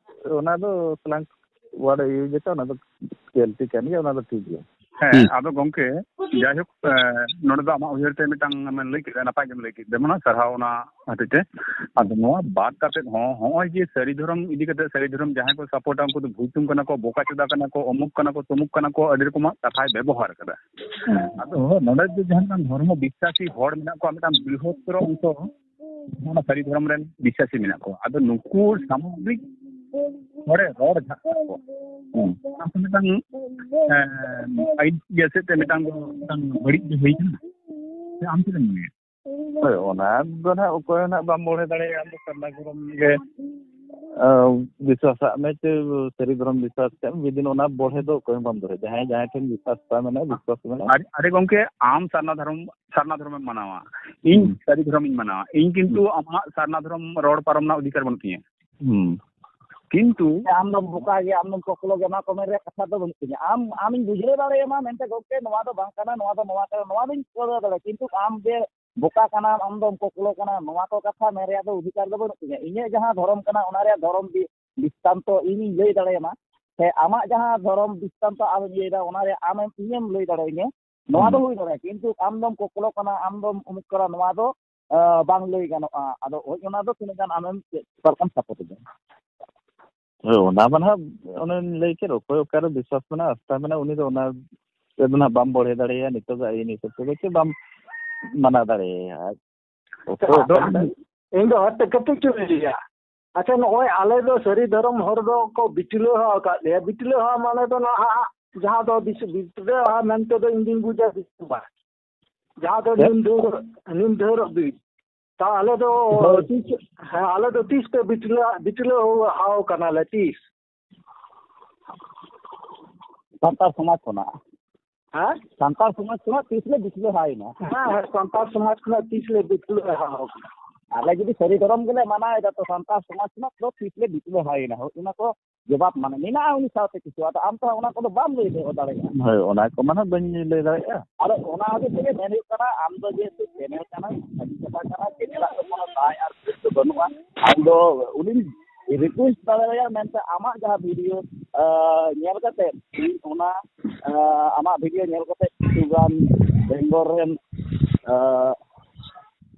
ᱚᱱᱟ ᱫᱚ slang word use ᱟᱠᱟᱫ, ᱚᱱᱟ ᱫᱚ ᱜᱟᱹᱞᱛᱤ ᱠᱟᱱ ᱜᱮᱭᱟ, ᱚᱱᱟ ᱫᱚ ᱴᱷᱤᱠ ᱜᱮᱭᱟ᱾ ᱦᱮᱸ, ᱦᱩᱸ᱾ ᱟᱫᱚ ᱜᱚᱝᱠᱮ, ᱡᱟᱭᱦᱳᱠ, ᱮ, ᱱᱚᱰᱮ ᱫᱚ ᱟᱢᱟᱜ ᱩᱭᱦᱟᱹᱨ ᱛᱮ ᱢᱤᱫᱴᱟᱝ ᱮᱢ ᱞᱟᱹᱭ ᱠᱮᱫᱟ, ᱱᱟᱯᱟᱭ ᱜᱮᱢ ᱞᱟᱹᱭ ᱠᱮᱫ ᱛᱟᱵᱚᱱᱟ, ᱥᱟᱨᱦᱟᱣ ᱚᱱᱟ ᱦᱚᱛᱮᱡ ᱛᱮ᱾ ᱟᱫᱚ ᱱᱚᱣᱟ ᱵᱟᱫ ᱠᱟᱛᱮᱫ ᱦᱚᱸ ᱦᱚᱸᱜᱼᱚᱭ ᱡᱮ ᱥᱟᱹᱨᱤ ᱫᱷᱚᱨᱚᱢ ᱤᱫᱤ ᱠᱟᱛᱮ, ᱥᱟᱹᱨᱤ ᱫᱷᱚᱨᱚᱢ ᱡᱟᱦᱟᱸᱭ ᱠᱚ ᱥᱟᱯᱳᱨᱴᱟ, ᱩᱱᱠᱩ ᱫᱚ ᱵᱷᱩᱭᱛᱩᱢ ᱠᱟᱱᱟ ᱠᱚ, ᱵᱚᱠᱟ ᱪᱚᱫᱟ ᱠᱟᱱᱟ ᱠᱚ, ᱚᱢᱩᱠ ᱠᱟᱱᱟ ᱠᱚ, ᱛᱚᱢᱩᱠ ᱠᱟᱱᱟ ᱠᱚ, ᱟᱹᱰᱤ ᱨᱚᱠᱚᱢᱟᱜ ᱠᱟᱛᱷᱟᱭ ᱵᱮᱵᱚᱦᱟᱨ ᱠᱟᱫᱟ᱾ ᱦᱮᱸ᱾ ᱟᱫᱚ ᱱᱚᱰᱮ ᱫᱚ ᱡᱟᱦᱟᱸ ᱢᱤᱫᱴᱟᱝ ᱫᱷᱚᱨᱢᱚ ᱵᱤᱥᱥᱟᱥᱤ ᱦᱚᱲ ᱢᱮᱱᱟᱜ ᱠᱚᱣᱟ, ᱢᱤᱫᱴᱟᱝ ᱵᱨᱤᱦᱚᱛᱛᱚᱨ ᱚᱝᱥᱚ ᱚᱱᱟ ᱥᱟᱹᱨᱤ ᱫᱷᱚᱨᱚᱢ ᱨᱮᱱ ᱵᱤᱥᱥᱟᱥᱤ ᱢᱮᱱᱟᱜ ᱠᱚᱣᱟ᱾ ᱟᱫᱚ ᱱᱩᱠᱩ ᱥᱟᱢᱟᱡᱤᱠ ᱦᱚᱲᱮ ᱨᱚᱲ ᱡᱷᱟᱜ ᱠᱟᱜ ᱠᱚᱣᱟ᱾ ᱦᱩᱸ᱾ ᱚᱱᱟ ᱠᱚ ᱢᱤᱫᱴᱟᱝ, ᱮᱸ, ᱟᱹᱭᱤᱱ ᱤᱭᱟᱹ ᱥᱮᱫ ᱛᱮ ᱢᱤᱫᱴᱟᱝ, ᱢᱤᱫᱴᱟᱝ ᱵᱟᱹᱲᱤᱡ ᱜᱮ ᱦᱩᱭ ᱠᱟᱱᱟ᱾ ᱥᱮ ᱟᱢ ᱪᱮᱫ ᱮᱢ ᱢᱚᱱᱮᱭᱟ? ᱦᱳᱭ, ᱚᱱᱟ ᱫᱚ ᱱᱟᱦᱟᱜ ᱚᱠᱚᱭ ᱦᱚᱸ ᱱᱟᱦᱟᱜ ᱵᱟᱢ ᱵᱚᱲᱦᱮ ᱫᱟᱲᱮᱭᱟᱜᱼᱟ᱾ ᱟᱢ ᱫᱚ ᱥᱟᱨᱱᱟ ᱫᱷᱚᱨᱚᱢ ᱜᱮ, ᱟᱸ, ᱵᱤᱥᱣᱟᱥᱟᱜ ᱢᱮ, ᱪᱮ ᱥᱟᱹᱨᱤ ᱫᱷᱚᱨᱚᱢ ᱵᱤᱥᱣᱟᱥ ᱠᱟᱜ ᱢᱮ, ᱡᱩᱫᱤ ᱚᱱᱟ ᱵᱚᱲᱦᱮ ᱫᱚ ᱚᱠᱚᱭ ᱦᱚᱸ ᱵᱟᱢ ᱫᱚᱲᱦᱮ᱾ ᱡᱟᱦᱟᱸᱭ ᱡᱟᱦᱟᱸᱭ ᱴᱷᱮᱱ ᱵᱤᱥᱣᱟᱥ ᱛᱟᱭ ᱢᱮᱱᱟᱜᱼᱟ, ᱵᱤᱥᱣᱟᱥ ᱢᱮᱱᱟᱜᱼᱟ᱾ ᱟᱨᱮ, ᱟᱨᱮ ᱜᱚᱢᱠᱮ, ᱟᱢ ᱥᱟᱨᱱᱟ ᱫᱷᱚᱨᱚᱢ, ᱥᱟᱨᱱᱟ ᱫᱷᱚᱨᱚᱢᱮᱢ ᱢᱟᱱᱟᱣᱟ, ᱤᱧ ᱦᱩᱸ᱾ ᱥᱟᱹᱨᱤ ᱫᱷᱚᱨᱚᱢᱤᱧ ᱢᱟᱱᱟᱣᱟ, ᱤᱧ ᱠᱤᱱᱛᱩ ᱦᱩᱸ᱾ ᱟᱢᱟᱜ ᱥᱟᱨᱱᱟ ᱫᱷᱚᱨᱚᱢ ᱨᱚᱲ ᱯᱟᱨᱚᱢ ᱨᱮᱱᱟᱜ ᱚᱫᱷᱤᱠᱟᱨ ᱵᱟᱹᱱᱩᱜ ᱛᱤᱧᱟᱹ᱾ ᱦᱩᱸ᱾ ᱠᱤᱱᱛᱩ ᱟᱢ ᱫᱚᱢ ᱵᱚᱠᱟ ᱜᱮᱭᱟ, ᱟᱢ ᱫᱚᱢ ᱠᱚᱠᱞᱚ ᱜᱮᱭᱟ, ᱚᱱᱟ ᱠᱚ ᱢᱮᱱ ᱨᱮᱭᱟᱜ ᱠᱟᱛᱷᱟ ᱫᱚ ᱵᱟᱹᱱᱩᱜ ᱛᱤᱧᱟᱹ᱾ ᱟᱢ, ᱟᱢᱤᱧ ᱵᱩᱡᱷᱟᱹᱣ ᱫᱟᱲᱮᱭᱟᱢᱟ ᱢᱮᱱᱛᱮ, ᱜᱚᱢᱠᱮ, ᱱᱚᱣᱟ ᱫᱚ ᱵᱟᱝ ᱠᱟᱱᱟ, ᱱᱚᱣᱟ ᱫᱚ ᱱᱚᱣᱟ ᱠᱟᱱᱟ, ᱱᱚᱣᱟ ᱫᱚᱧ ᱵᱩᱡᱷᱟᱹᱣ ᱫᱟᱲᱮᱭᱟᱜᱼᱟ, ᱠᱤᱱᱛᱩ ᱟᱢ ᱡᱮ ᱵᱚᱠᱟ ᱠᱟᱱᱟᱢ, ᱟᱢ ᱫᱚᱢ ᱠᱚᱠᱞᱚ ᱠᱟᱱᱟ, ᱱᱚᱣᱟ ᱠᱚ ᱠᱟᱛᱷᱟ ᱢᱮᱱ ᱨᱮᱭᱟᱜ ᱫᱚ ᱚᱫᱷᱤᱠᱟᱨ ᱫᱚ ᱵᱟᱹᱱᱩᱜ ᱛᱤᱧᱟᱹ᱾ ᱤᱧᱟᱹᱜ ᱡᱟᱦᱟᱸ ᱫᱷᱚᱨᱚᱢ ᱠᱟᱱᱟ, ᱚᱱᱟ ᱨᱮᱭᱟᱜ ᱫᱷᱚᱨᱚᱢ ᱵᱤ-, ᱵᱤᱥᱛᱟᱱᱛᱚ ᱤᱧᱤᱧ ᱞᱟᱹᱭ ᱫᱟᱲᱮᱭᱟᱢᱟ, ᱥᱮ ᱟᱢᱟᱜ ᱡᱟᱦᱟᱸ ᱫᱷᱚᱨᱚᱢ ᱵᱤᱥᱛᱟᱱᱛᱚ ᱟᱢᱮᱢ ᱞᱟᱹᱭᱫᱟ, ᱚᱱᱟ ᱨᱮᱭᱟᱜ ᱟᱢᱮᱢ, ᱤᱧᱮᱢ ᱞᱟᱹᱭ ᱫᱟᱲᱮᱭᱟᱹᱧᱟᱹ, ᱱᱚᱣᱟ ᱫᱚ ᱦᱩᱸ᱾ ᱦᱩᱭ ᱫᱟᱲᱮᱭᱟᱜᱼᱟ, ᱠᱤᱱᱛᱩ ᱟᱢ ᱫᱚᱢ ᱠᱚᱠᱞᱚ ᱠᱟᱱᱟ, ᱟᱢ ᱫᱚᱢ ᱩᱢᱩᱠ ᱠᱟᱱᱟ, ᱱᱚᱣᱟ ᱫᱚ, ᱟᱸ, ᱵᱟᱝ ᱞᱟᱹᱭ ᱜᱟᱱᱚᱜᱼᱟ᱾ ᱟᱫᱚ ᱦᱳᱭ, ᱚᱱᱟ ᱫᱚ ᱛᱤᱱᱟᱹᱜ ᱜᱟᱱ ᱟᱢᱮᱢ ᱪᱮᱫ, ᱚᱠᱟ ᱞᱮᱠᱟᱢ ᱥᱟᱯᱳᱨᱴ ᱮᱫᱟ? ᱦᱳᱭ, ᱚᱱᱟ ᱢᱟ ᱱᱟᱦᱟᱜ ᱚᱱᱮᱧ ᱞᱟᱹᱭ ᱠᱮᱫ, ᱚᱠᱚᱭ ᱚᱠᱟᱨᱮ ᱵᱤᱥᱣᱟᱥ ᱢᱮᱱᱟᱜᱼᱟ, ᱟᱥᱛᱷᱟ ᱢᱮᱱᱟᱜᱼᱟ, ᱩᱱᱤ ᱫᱚ ᱚᱱᱟ ᱨᱮᱫᱚ ᱱᱟᱦᱟᱜ ᱵᱟᱢ ᱵᱚᱲᱦᱮ ᱫᱟᱲᱮᱭᱟᱜᱼᱟ, ᱱᱤᱛᱚᱜᱟᱜ ᱟᱹᱭᱤᱱ ᱦᱤᱥᱟᱹᱵ ᱛᱮᱫᱚ ᱪᱮ ᱵᱟᱢ ᱢᱟᱱᱟ ᱫᱟᱲᱮᱭᱟᱭᱟ᱾ ᱚᱠᱚᱭ ᱟᱫᱚ ᱚᱠᱟ ᱤᱧ, ᱞᱮᱠᱟ ᱤᱧ ᱫᱚ ᱦᱚᱲ ᱛᱮ ᱠᱟᱹᱴᱤᱡ ᱪᱩᱞᱩᱝ ᱤᱧ ᱞᱟᱹᱭᱟ᱾ ᱟᱪᱪᱷᱟ, ᱱᱚᱜᱼᱚᱭ ᱟᱞᱮ ᱫᱚ ᱥᱟᱹᱨᱤ ᱫᱷᱚᱨᱚᱢ ᱦᱚᱲ ᱫᱚ ᱠᱚ ᱵᱤᱴᱞᱟᱹᱣ ᱟᱠᱟᱫ ᱞᱮᱭᱟ᱾ ᱵᱤᱴᱞᱟᱹᱣ ᱢᱟᱱᱮ ᱫᱚ ᱱᱟᱦᱟᱜ ᱡᱟᱦᱟᱸ ᱫᱚ ᱵᱤᱥ-, ᱵᱤᱴᱞᱟᱹᱣ ᱢᱮᱱᱛᱮ ᱫᱚ ᱤᱧ ᱫᱩᱧ ᱵᱩᱡᱟ ᱵᱤᱥᱱᱩᱵᱟᱨ᱾ ᱡᱟᱦᱟᱸ ᱫᱚ ᱪᱮᱫ? ᱱᱤᱢ ᱫᱷᱟᱹᱣᱨᱟᱹᱜ, ᱱᱤᱢ ᱫᱷᱟᱹᱣᱨᱟᱹᱜ ᱫᱤᱱ᱾ ᱛᱟᱦᱞᱮ ᱫᱚ ᱦᱳᱭ᱾ ᱛᱤᱥ, ᱦᱮᱸ, ᱟᱞᱮ ᱫᱚ ᱛᱤᱥ ᱯᱮ ᱵᱤᱴᱞᱟᱹ-, ᱵᱤᱴᱞᱟᱹᱣ ᱦᱟᱣ ᱠᱟᱱᱟᱞᱮ, ᱛᱤᱥ? ᱥᱟᱱᱛᱟᱲ ᱥᱚᱢᱟᱡᱽ ᱠᱷᱚᱱᱟᱜ᱾ ᱦᱮᱸ? ᱥᱟᱱᱛᱟᱲ ᱥᱚᱢᱟᱡᱽ ᱠᱷᱚᱱᱟᱜ ᱛᱤᱥ ᱞᱮ ᱵᱤᱴᱞᱟᱹᱣ ᱦᱟᱣ ᱮᱱᱟ? ᱦᱮᱸ, ᱦᱮᱸ, ᱥᱟᱱᱛᱟᱲ ᱥᱚᱢᱟᱡᱽ ᱠᱷᱚᱱᱟᱜ ᱛᱤᱥ ᱞᱮ ᱵᱤᱴᱞᱟᱹᱣ ᱦᱟᱣ ᱠᱟᱱᱟ? ᱟᱞᱮ ᱡᱩᱫᱤ ᱥᱟᱹᱨᱤ ᱫᱷᱚᱨᱚᱢ ᱜᱮᱞᱮ ᱢᱟᱱᱟᱣ ᱮᱫᱟ, ᱛᱚ ᱥᱟᱱᱛᱟᱲ ᱥᱚᱢᱟᱡᱽ ᱠᱷᱚᱱᱟᱜ ᱫᱚ ᱛᱤᱥ ᱞᱮ ᱵᱤᱴᱞᱟᱹᱣ ᱦᱟᱣ ᱮᱱᱟ? ᱦᱳᱭ, ᱚᱱᱟ ᱠᱚ ᱡᱚᱵᱟᱵ ᱢᱟᱱᱮ ᱢᱮᱱᱟᱜᱼᱟ ᱩᱱᱤ ᱥᱟᱶᱛᱮ ᱠᱤᱪᱷᱩ, ᱟᱫᱚ ᱟᱢ ᱛᱚ ᱚᱱᱟ ᱠᱚᱫᱚ ᱵᱟᱢ ᱞᱟᱹᱭ ᱫᱚᱦᱚ ᱫᱟᱲᱮᱭᱟᱜᱼᱟ᱾ ᱦᱳᱭ, ᱚᱱᱟ ᱠᱚ ᱢᱟᱱᱮ ᱵᱟᱹᱧ ᱞᱟᱹᱭ ᱫᱟᱲᱮᱭᱟᱜᱼᱟ᱾ ᱟᱫᱚ ᱚᱱᱟ ᱦᱚᱛᱮᱡ ᱛᱮᱜᱮ ᱢᱮᱱ ᱦᱩᱭᱩᱜ ᱠᱟᱱᱟ, ᱟᱢ ᱫᱚ ᱡᱮᱦᱮᱛᱩ ᱪᱮᱱᱮᱞ ᱠᱟᱱᱟᱢ, ᱥᱟᱹᱨᱤ ᱠᱟᱛᱷᱟ ᱠᱟᱱᱟ, ᱪᱮᱱᱮᱞᱟᱜ ᱫᱚ ᱠᱳᱱᱳ ᱫᱟᱭ ᱟᱨ ᱫᱳᱥ ᱫᱚ ᱵᱟᱹᱱᱩᱜᱼᱟ᱾ ᱟᱢ ᱫᱚ ᱩᱱᱤᱢ ᱨᱤᱠᱩᱭᱮᱥᱴ ᱫᱟᱲᱮᱭᱟᱭᱟ, ᱢᱮᱱᱛᱮ ᱟᱢᱟᱜ ᱡᱟᱦᱟᱸ ᱵᱷᱤᱰᱤᱭᱳ, ᱟᱸ, ᱧᱮᱞ ᱠᱟᱛᱮ ᱤᱧ ᱚᱱᱟ ᱟᱢᱟᱜ ᱵᱷᱤᱰᱤᱭᱳ ᱧᱮᱞ ᱠᱟᱛᱮ ᱠᱤᱪᱷᱩ ᱜᱟᱱ ᱵᱮᱝᱜᱚᱞ ᱨᱮᱱ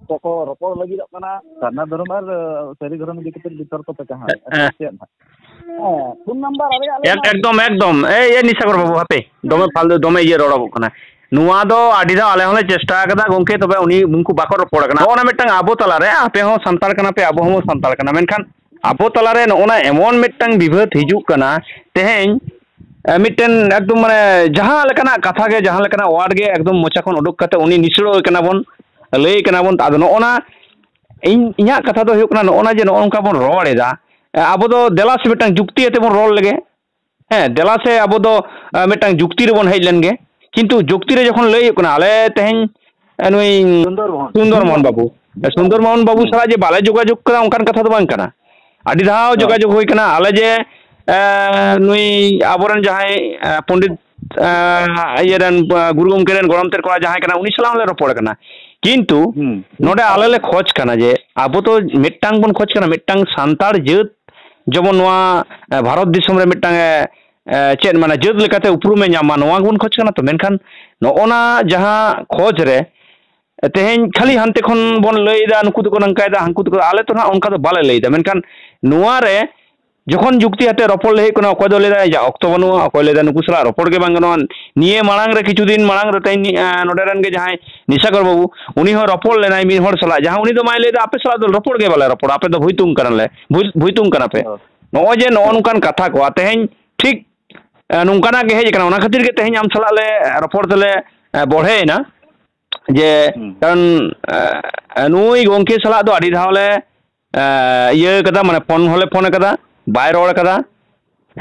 ᱠᱚᱠᱚ ᱨᱚᱯᱚᱲ ᱞᱟᱹᱜᱤᱫᱚᱜ ᱠᱟᱱᱟ᱾ ᱥᱟᱨᱱᱟ ᱫᱷᱚᱨᱚᱢ ᱟᱨ ᱥᱟᱹᱨᱤ ᱫᱷᱚᱨᱚᱢ ᱤᱫᱤ ᱠᱟᱛᱮ ᱵᱤᱛᱚᱨᱠᱚ ᱯᱮ ᱪᱟᱦᱟᱣᱮᱫᱼᱟ᱾ ᱦᱮᱸ᱾ ᱪᱮᱫ ᱦᱟᱸᱜ? ᱦᱮᱸ, ᱯᱷᱳᱱ ᱱᱟᱢᱵᱟᱨ ᱟᱞᱮᱭᱟᱜ ᱞᱟᱹᱭ ᱮᱠ- ᱢᱮ᱾ ᱮᱠᱫᱚᱢ, ᱮᱠᱫᱚᱢ᱾ ᱮᱭ, ᱮ ᱱᱤᱥᱟᱜᱚᱨ ᱵᱟᱹᱵᱩ, ᱦᱟᱯᱮ, ᱫᱚᱢᱮ ᱯᱷᱟᱞᱛᱩ, ᱫᱚᱢᱮ ᱤᱭᱟᱹ ᱨᱚᱲᱚᱜᱚᱜ ᱠᱟᱱᱟ᱾ ᱱᱚᱣᱟ ᱫᱚ ᱟᱹᱰᱤ ᱫᱷᱟᱣ ᱟᱞᱮ ᱦᱚᱸᱞᱮ ᱪᱮᱥᱴᱟ ᱟᱠᱟᱫᱟ ᱜᱚᱢᱠᱮ, ᱛᱚᱵᱮ ᱩᱱᱤ, ᱩᱱᱠᱩ ᱵᱟᱠᱚ ᱨᱚᱯᱚᱲ ᱠᱟᱱᱟ᱾ ᱱᱚᱜᱼᱚ ᱱᱟ ᱢᱤᱫᱴᱟᱝ ᱟᱵᱚ ᱛᱟᱞᱟᱨᱮ, ᱟᱯᱮ ᱦᱚᱸ ᱥᱟᱱᱛᱟᱲ ᱠᱟᱱᱟ ᱯᱮ, ᱟᱵᱚ ᱦᱚᱸ ᱥᱟᱱᱛᱟᱲ ᱠᱟᱱᱟ, ᱢᱮᱱᱠᱷᱟᱱ ᱟᱵᱚ ᱛᱟᱞᱟᱨᱮ ᱱᱚᱜᱼᱚ ᱱᱟ ᱮᱢᱚᱱ ᱢᱤᱫᱴᱟᱝ ᱵᱤᱵᱷᱮᱫ ᱦᱤᱡᱩᱜ ᱠᱟᱱᱟ ᱛᱮᱦᱮᱧ, ᱮ, ᱢᱤᱫᱴᱮᱱ ᱮᱠᱫᱚᱢ ᱢᱟᱱᱮ ᱡᱟᱦᱟᱸ ᱞᱮᱠᱟᱱᱟᱜ ᱠᱟᱛᱷᱟ ᱜᱮ, ᱡᱟᱦᱟᱸ ᱞᱮᱠᱟᱱᱟᱜ ᱣᱟᱨᱰ ᱜᱮ ᱮᱠᱫᱚᱢ ᱢᱚᱪᱟ ᱠᱷᱚᱱ ᱩᱰᱩᱠ ᱠᱟᱛᱮ ᱩᱱᱤ ᱱᱤᱥᱲᱟᱹᱣ ᱠᱟᱱᱟ ᱵᱚᱱ, ᱞᱟᱹᱭ ᱠᱟᱱᱟ ᱵᱚᱱ᱾ ᱟᱫᱚ ᱱᱚᱜᱼᱚ ᱱᱟ ᱤᱧ, ᱤᱧᱟᱹᱜ ᱠᱟᱛᱷᱟ ᱫᱚ ᱦᱩᱭᱩᱜ ᱠᱟᱱᱟ, ᱱᱚᱜᱼᱚ ᱱᱟ ᱡᱮ ᱱᱚᱜᱼᱚ ᱱᱚᱝᱠᱟ ᱵᱚᱱ ᱨᱚᱲ ᱮᱫᱟ, ᱮ, ᱟᱵᱚ ᱫᱚ ᱫᱮᱞᱟ ᱥᱮ ᱢᱤᱫᱴᱟᱝ ᱡᱩᱠᱛᱤ ᱟᱛᱮ ᱵᱚᱱ ᱨᱚᱲ ᱞᱮᱜᱮ᱾ ᱦᱮᱸ, ᱫᱮᱞᱟ ᱥᱮ ᱟᱵᱚ ᱫᱚ, ᱮ, ᱢᱤᱫᱴᱟᱝ ᱡᱩᱠᱛᱤ ᱨᱮᱵᱚᱱ ᱦᱮᱡ ᱞᱮᱱ ᱜᱮ᱾ ᱠᱤᱱᱛᱩ ᱡᱩᱠᱛᱤ ᱨᱮ ᱡᱚᱠᱷᱚᱱ ᱞᱟᱹᱭ ᱦᱩᱭᱩᱜ ᱠᱟᱱᱟ, ᱟᱞᱮ ᱛᱮᱦᱮᱧ, ᱮ, ᱱᱩᱭ ᱥᱩᱱᱫᱚᱨ ᱢᱳᱦᱚᱱ᱾ ᱥᱩᱱᱫᱚᱨ ᱢᱳᱦᱚᱱ ᱵᱟᱵᱩ, ᱥᱩᱱᱫᱚᱨ ᱢᱳᱦᱚᱱ ᱵᱟᱵᱩ ᱦᱩᱸ᱾ ᱥᱟᱞᱟᱜ ᱡᱮ ᱵᱟᱞᱮ ᱡᱳᱜᱟᱡᱳᱜᱽ ᱠᱟᱫᱟ, ᱚᱱᱠᱟᱱ ᱠᱟᱛᱷᱟ ᱫᱚ ᱵᱟᱝ ᱠᱟᱱᱟ᱾ ᱟᱹᱰᱤ ᱫᱷᱟᱣ ᱦᱮᱸ᱾ ᱡᱳᱜᱟᱡᱳᱜᱽ ᱦᱩᱭ ᱠᱟᱱᱟ᱾ ᱟᱞᱮ ᱡᱮ, ᱮ, ᱱᱩᱭ ᱟᱵᱚᱨᱮᱱ ᱡᱟᱦᱟᱸᱭ, ᱮ, ᱯᱚᱱᱰᱤᱛ, ᱮ, ᱤᱭᱟᱹ ᱨᱮᱱ, ᱮ, ᱜᱩᱨᱩ ᱜᱚᱢᱠᱮ ᱨᱮᱱ ᱜᱚᱲᱚᱢ ᱛᱮᱫ ᱠᱚᱲᱟ ᱡᱟᱦᱟᱸᱭ ᱠᱟᱱᱟ, ᱩᱱᱤ ᱥᱟᱞᱟᱜ ᱦᱚᱸᱞᱮ ᱨᱚᱯᱚᱲ ᱠᱟᱱᱟ᱾ ᱠᱤᱱᱛᱩ ᱦᱩᱸ᱾ ᱱᱚᱰᱮ ᱟᱞᱮ ᱞᱮ ᱠᱷᱚᱡᱽ ᱠᱟᱱᱟ ᱡᱮ ᱟᱵᱚ ᱫᱚ ᱢᱤᱫᱴᱟᱝ ᱵᱚᱱ ᱠᱷᱚᱡᱽ ᱠᱟᱱᱟ, ᱢᱤᱫᱴᱟᱝ ᱥᱟᱱᱛᱟᱲ ᱡᱟᱹᱛ ᱡᱮᱢᱚᱱ ᱱᱚᱣᱟ, ᱮ, ᱵᱷᱟᱨᱚᱛ ᱫᱤᱥᱚᱢ ᱨᱮ ᱢᱤᱫᱴᱟᱝ, ᱮ, ᱮ, ᱪᱮᱫ ᱢᱟᱱᱮ ᱡᱟᱹᱛ ᱞᱮᱠᱟᱛᱮ ᱩᱯᱨᱩᱢᱮ ᱧᱟᱢ ᱢᱟ, ᱱᱚᱣᱟ ᱜᱮᱵᱚᱱ ᱠᱷᱚᱡᱽ ᱠᱟᱱᱟ ᱛᱚ᱾ ᱢᱮᱱᱠᱷᱟᱱ ᱱᱚᱜᱼᱚ ᱱᱟ ᱡᱟᱦᱟᱸ ᱠᱷᱚᱡᱽ ᱨᱮ, ᱮ, ᱛᱮᱦᱮᱧ ᱠᱷᱟᱹᱞᱤ ᱦᱟᱱᱛᱮ ᱠᱷᱚᱱ ᱵᱚᱱ ᱞᱟᱹᱭ ᱮᱫᱟ, ᱱᱩᱠᱩ ᱫᱚᱠᱚ ᱱᱚᱝᱠᱟᱭᱮᱫᱟ, ᱦᱟᱱᱠᱩ ᱫᱚᱠᱚ, ᱟᱞᱮ ᱛᱚ ᱱᱟᱦᱟᱜ ᱚᱱᱠᱟ ᱫᱚ ᱵᱟᱞᱮ ᱞᱟᱹᱭ ᱮᱫᱟ᱾ ᱢᱮᱱᱠᱷᱟᱱ ᱱᱚᱣᱟ ᱨᱮ ᱡᱚᱠᱷᱚᱱ ᱡᱩᱠᱛᱤ ᱟᱛᱮ ᱨᱚᱯᱚᱲ ᱞᱟᱹᱭ ᱦᱩᱭᱩᱜ ᱠᱟᱱᱟ, ᱚᱠᱚᱭ ᱫᱚ ᱞᱟᱹᱭ ᱮᱫᱟ, ᱭᱟ, ᱚᱠᱛᱚ ᱵᱟᱹᱱᱩᱜᱼᱟ, ᱚᱠᱚᱭ ᱞᱟᱹᱭ ᱮᱫᱟ, ᱱᱩᱠᱩ ᱥᱟᱞᱟᱜ ᱨᱚᱯᱚᱲ ᱜᱮ ᱵᱟᱝ ᱜᱟᱱᱚᱜᱼᱟ᱾ ᱱᱤᱭᱟᱹ ᱢᱟᱲᱟᱝ ᱨᱮ, ᱠᱤᱪᱷᱩ ᱫᱤᱱ ᱢᱟᱲᱟᱝ ᱨᱮ ᱛᱮᱦᱮᱧ, ᱮ, ᱱᱚᱰᱮ ᱨᱮᱱ ᱜᱮ ᱡᱟᱦᱟᱸᱭ ᱱᱤᱥᱟᱠᱚᱨ ᱵᱟᱹᱵᱩ, ᱩᱱᱤ ᱦᱚᱸ ᱨᱚᱯᱚᱲ ᱞᱮᱱᱟᱭ ᱢᱤᱫ ᱦᱚᱲ ᱥᱟᱞᱟᱜ, ᱡᱟᱦᱟᱸ ᱩᱱᱤ ᱫᱚ ᱢᱟᱭ ᱞᱟᱹᱭ ᱮᱫᱟ, ᱟᱯᱮ ᱥᱟᱞᱟᱜ ᱫᱚ ᱨᱚᱯᱚᱲ ᱜᱮ ᱵᱟᱞᱮ ᱨᱚᱯᱚᱲᱟ, ᱟᱯᱮ ᱫᱚ ᱵᱷᱩᱭᱛᱩᱝ ᱠᱟᱱᱟᱞᱮ, ᱵᱷᱩᱭ-, ᱵᱷᱩᱭᱛᱩᱝ ᱠᱟᱱᱟ ᱯᱮ᱾ ᱦᱮᱸ᱾ ᱱᱚᱜᱼᱚᱭ ᱡᱮ ᱱᱚᱜᱼᱚ ᱦᱮᱸ᱾ ᱱᱚᱝᱠᱟᱱ ᱠᱟᱛᱷᱟ ᱠᱚ, ᱟᱨ ᱛᱮᱦᱮᱧ ᱴᱷᱤᱠ, ᱮ, ᱱᱚᱝᱠᱟᱱᱟᱜ ᱜᱮ ᱦᱮᱡ ᱟᱠᱟᱱᱟ᱾ ᱚᱱᱟ ᱠᱷᱟᱹᱛᱤᱨ ᱜᱮ ᱛᱮᱦᱮᱧ ᱟᱢ ᱥᱟᱞᱟᱜ ᱞᱮ, ᱮ, ᱨᱚᱯᱚᱲ ᱛᱮᱞᱮ, ᱮ, ᱵᱚᱲᱦᱮᱭᱮᱱᱟ᱾ ᱡᱮ ᱦᱩᱸ᱾ ᱠᱟᱨᱚᱱ, ᱮ, ᱱᱩᱭ ᱜᱚᱝᱠᱮ ᱥᱟᱞᱟᱜ ᱫᱚ ᱟᱹᱰᱤ ᱫᱷᱟᱣ ᱞᱮ, ᱮ, ᱤᱭᱟᱹ ᱠᱟᱫᱟ, ᱢᱟᱱᱮ ᱯᱷᱳᱱ ᱦᱚᱸᱞᱮ ᱯᱷᱳᱱ ᱠᱟᱫᱟ, ᱵᱟᱭ ᱨᱚᱲ ᱠᱟᱫᱟ᱾